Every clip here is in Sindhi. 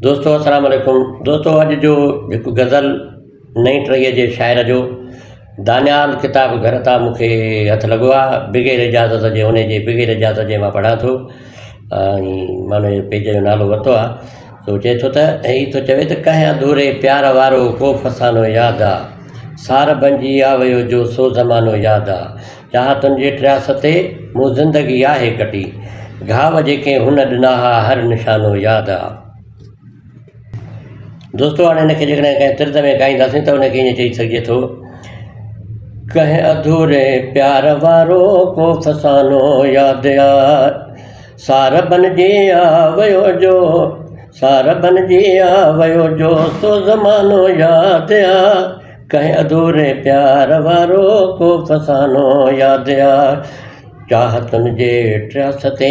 دوستو السلام عليڪم دوستو اڄ جو هڪ غزل نئين ٽهيء جي شاعر جو دانيال ڪتاب گهر تان مون کي هٿ لڳو آهي بغير اجازت جي ان جي بغير اجازت جي مان پڙهان ٿو ۽ مان ان جي پيج جو نالو ورتو آهي سو چئي ٿو ته هي ٿو چوي ته ڪنهن اڌوري پيار وارو ڪو فسانو ياد آ سار بنجي آ ويو جو سو زمانو ياد آ چاهتن جي ٽياس تي مون زندگي آهي ڪٽي. گهاو جيڪي هن ڏنا ها هر نشانو ياد آ. دوستو هاڻي هن کي جيڪڏهن ڪنهن طرز ۾ ڳائينداسين ته ان کي ائين چئي سگهجي ٿو. ڪنهن اڌوري پيار وارو ڪو فسانو ياد آ. سار بنجي آ ويو جو سار بنجي آ ويو جو سو زمانو ياد آ. ڪنهن اڌوري پيار وارو ڪو فسانو ياد آ چاهتن جي ٽياس تي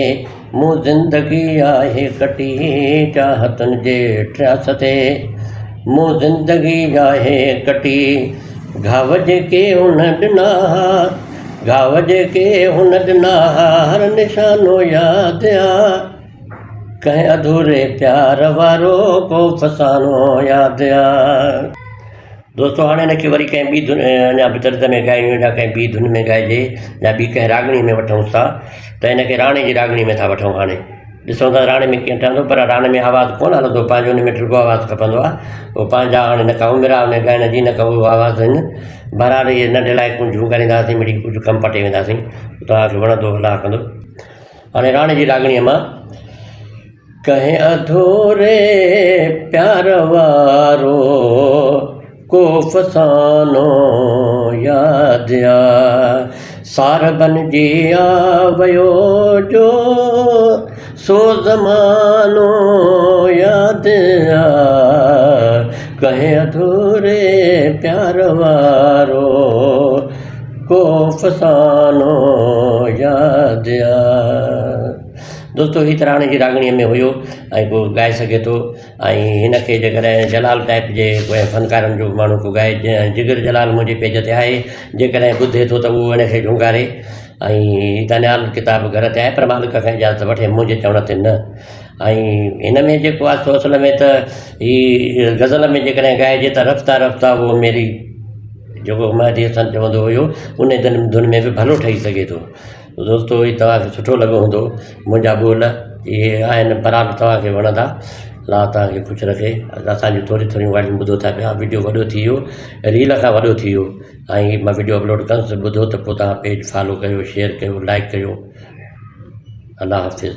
مون زندگي آهي ڪٽي چاهتن جي ٽياس تي مون زندگي آهي ڪٽي گهاو جيڪي هن ڏنا ها گهاو جيڪي هن ڏنا ها هر نشانو ياد آ ڪنهن اڌوري پيار وارو ڪو فسانو ياد آ. دوستو هاڻي هن کي وري ڪنهن ٻي ڌن اڃا به طرز ۾ ڳايون يا ڪنهن ٻي ڌن ۾ ڳائجي يا ٻي ڪنهن راڳڻي ۾ وٺون ٿا ته هن کي راڻي جي راڳڻي ۾ ٿا وٺون هاڻي ڏسون ٿا راڻي ۾ ڪيئن ٺهندو پر راڻي ۾ آواز ڪونه هلندو پنهنجو ان ۾ ڊگهو آواز کپندو آهي اهو پنهنجا هاڻي نه ڪا عمر آهي ان ڳائڻ جي نه ڪا اهو آواز آهن بهرحال اهي ننڍي لاء ڪنجون ڳائينداسين مڙئي ڪجهه ڪم پٽي وينداسين توهان کي وڻندو الله ڪندو هاڻي راڻي جي راڳڻيء مان ڪنهن اڌوري پيار وارو ڪو فسانو ياد آ سار بنجي آ ويو جو سو زمانو ياد آ ڪنهن اڌوري پيار وارو ڪو فسانو ياد آ. دوستو هي تراڻي جي راڳڻيء ۾ هيو ۽ ڪو ڳائي سگهي ٿو ۽ هن کي جيڪڏهن جلال ٽائپ جي ڪنهن فنڪارن جو ماڻهو ڪو ڳائي جيئن جگر جلال منهنجي پيج تي آهي جيڪڏهن ٻڌي ٿو ته اهو هن کي جهونگاري ۽ دانيال ڪتاب گهر تي آهي پر مالڪ کان اجازت وٺي منهنجي چوڻ تي نه ۽ هن ۾ جيڪو آهي سو اصل ۾ ته هي غزل ۾ جيڪڏهن ڳائجي ته رفته رفته اهو ميري جيڪو مهدي حسن چوندو هيو ان ڌن ۾ به ڀلو ٺهي سگهي ٿو. دوستو هي توهان کي سٺو لڳو هوندو منهنجا ٻول اهي آهن برابر توهان کي وڻندا الله توهان کي خوش رکي اسان جون ٿوريون ٿوريون ڳالهيون ٻڌو ٿا پيا وڊيو وڏو ٿي ويو ريل کان وڏو ٿي ويو ۽ مان وڊيو اپلوڊ ڪندس ٻڌو ته پوء توهان پيج فالو ڪيو شيئر ڪيو لائڪ ڪيو الله حافظ.